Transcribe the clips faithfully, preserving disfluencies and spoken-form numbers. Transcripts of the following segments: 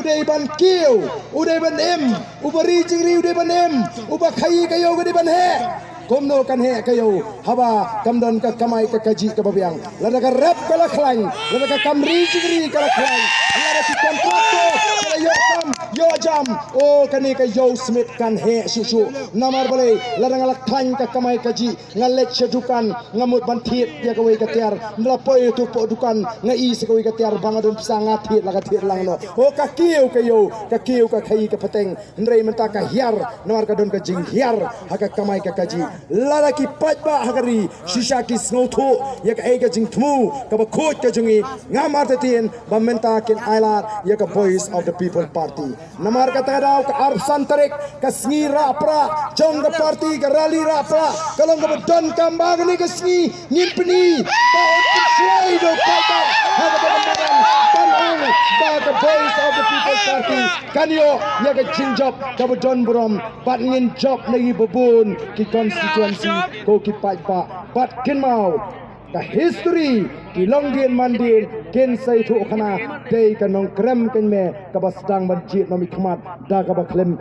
dei ban kiew, u dei ban im, uba ri jingri u dei ban im, uba khaii ka ïew ka dei ban heh. Kumno kan heh ka ïew haba kam don ka kamai ka kajih kaba biang? Lada ka rep ka la khlaiñ, lada ka kam ri jingri ka la khlaiñ, lada ki kontraktor ka la ïoh kam ïoh jam, o kane ka ïew Smit kan heh shuh shuh. Namar balei? Lada nga la khlaiñ ka kamai kajih, nga leit sha dukan, nga mut ban thied ïa kawei ka tiar, nga la poi tu poh dukan, nga i sa kawei ka tiar ba nga don pisa, nga thied la ka thied lang noh. O ka kiew ka ïew, ka kiew ka khaii ka pateng. Hynrei mynta ka hiar, namar ka don ka jinghiar ha ka kamai ka kajih. Lada ki paidbah ha ka ri shisha ki sngewthuh ïa kaei ka jingthmu kaba khuid ka jong ngi, ngam artatien ba mynta kin ailad ïa ka Voice of the People Party. Namar kata ka daw ka arphew san tarik, ka sngi rah prah jong ka party, ka rally rah prah ka long kaba donkam ba kane ka sngi ngin pyni ba un pynshlei da u paidbah ha kaba ka madan ban ong ba ka Voice of the People Party kan ïoh ïa ka jingjop kaba don burom bad ngin jop na ki babun ki constituency ko ki paidbah. Bad kynmaw, ka history, ki longdien mandien kin sa ïathuh khana, dei ka Nongkrem Kynmaw kaba sdang ban jied na mi khmat da kaba khlem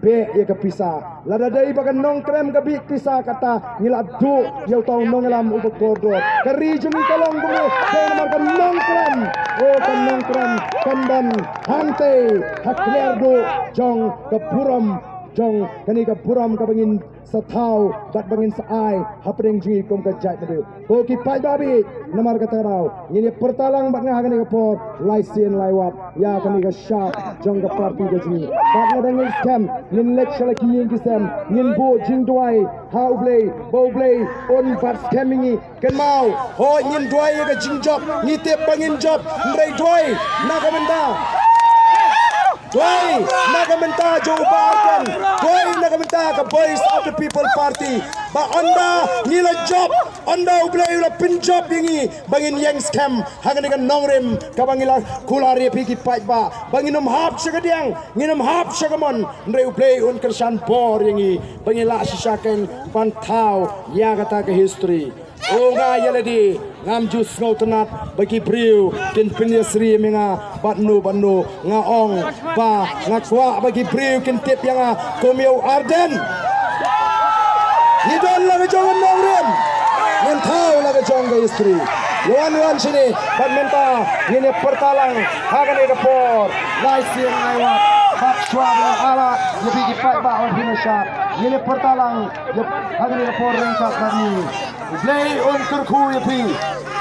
beh ïa ka pisa. Lada dei ba ka Nongkrem ka bih pisa, kata ngi la duh ïa uta u nongïalam uba kordor. Ka ri jong ngi ka long kumne dei namar ka Nongkrem. O ka Nongkrem kan ban hangtei ha khlieh duh jong ka burom, jong kane ka burom kaba ngin sa thaw bad ba ngin sa ai hapdeng jong ngi kum ka jaitbynriew. Ko ki paidbah baieit, namar kata ka daw ngin ïa pyrta lang bad nga ha kane ka por lai sien lai wat ïa kane ka shap jong ka party ka jong ngi. Bad nga dang ngeit skhem ngin leit sha la ki ïing ki sem, ngin buh jingduwai ha U Blei ba U Blei un bat skhem ïa ngi. Kynmaw, hooid ngin duwai ïa ka jingjop, ngi tip ba ngin jop, hynrei duwai na ka bynta, duwai na ka bynta jong u Bah Ardent, duwai na ka bynta ka Voice of the People Party, ba ynda ngi la jop, ynda U Blei u la pynjop ïa ngi, ba ngin ïeng skhem ha kane ka nongrim kaba ngi la kular ïa phi ki paidbah, ba ngin ym hap sha kadiang, ngin ym hap sha kamon, hynrei U Blei un kyrshan bor ïa ngi ba ngin lah shisha kein ban thaw ïa kata ka history. O nga ïa lade ngam ju sngewtynnat ba ki briew kin pynïasyriem ïa nga bad no bad no. Nga ong ba nga kwah ba ki briew kin tip ïa nga kum ïa u Ardent. Ngi don la ka jong ka nongrim, ngin thaw la ka jong ka history. Ïa wan wan shane bad mynta ngin ïa pyrta lang ha kane ka por. Lai sien lai wat bad shuwa ba ngan ailad ïa phi ki paidbah, wan phi na shap, ngin ïa pyrta lang ïa ha kane ka por ryngkat bad ngi. U Blei un kyrkhu ïa phi.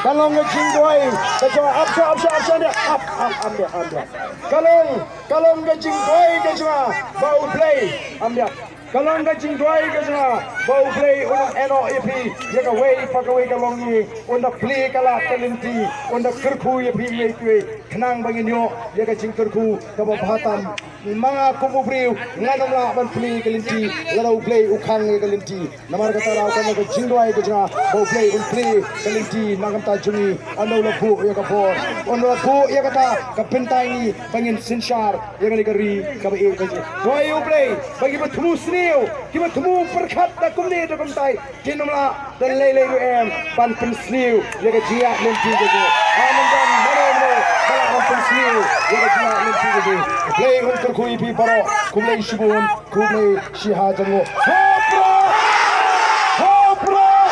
Ka long ka jingduwai ka jong nga. Ap sha, ap sha, ap sha, ap, ap, ap, ap, ap. Ka long, ka long ka jingduwai ka jong nga ba U Blei, ap, ap. Ka long ka jingduwai ka jong nga ba U Blei un ïehnoh ïa phi ïa kawei pa kawei ka longïing, un da plie ka lad ka lynti, un da kyrkhu ïa phi iwei pa iwei, khnang ba ngin ïoh ïa ka jingkyrkhu kaba bha tam. Ma nga kum u briew ngan ym lah ban plie ka lynti lada U Blei u khang ïa ka lynti. Namar kata ka daw ka long ka jingduwai ka jong nga ba U Blei un plie ka lynti na ka bynta jong ngi. Ynda u la buh ïa ka bor, ynda u la buh ïa kata ka bynta ïa ngi ba ngin synshar ïa kane ka ri kaba ïeit ka jong ngi. Duwai ïa U Blei ba kiba thmu sniew, kiba thmu pyrkhat da kumne da kumtai, kin ym lah da lei lei ruh em ban pynsniew ïa ka jingïaid lynti ka jong ngi. Ngam don mano mano ba lah ban pynsniew ïa ka jingïaid lynti ka jong ngi. U Blei un kyrkhu ïa phi baroh. Khublei shibun. Khublei shihajar nguh. Ha u Prah! Ha u Prah!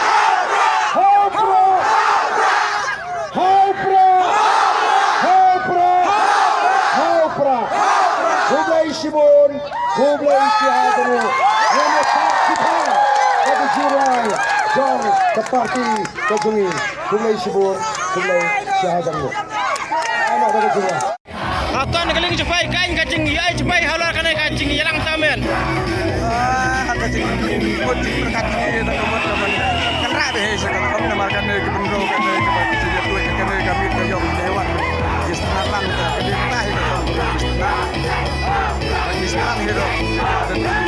Ha u Prah! Ha u Prah! Ha u Prah! Khublei shibun. Khublei shihajar nguh. Ngin ïa sah shiphang ka jingduwai jong ka party ka jong ngi. Khublei shibun. Khublei shihajar nguh. Ai noh da ka jingduwai. Nga ton ka liang jingpyrkhat, ka jingïai jingpyrkhat halor kane ka jingïalang tymmen. Ah, ka jingpyrkhat jingïai da ka mut ka ban kynrad bha sha ka thong namar kane ka bynriew kane ka ban jingïathuh kane ka mut ka ïong ka ïawad. Ki sngewthuh lang ka dei ka hi ka thong. Ki sngewthuh lang hi ruh.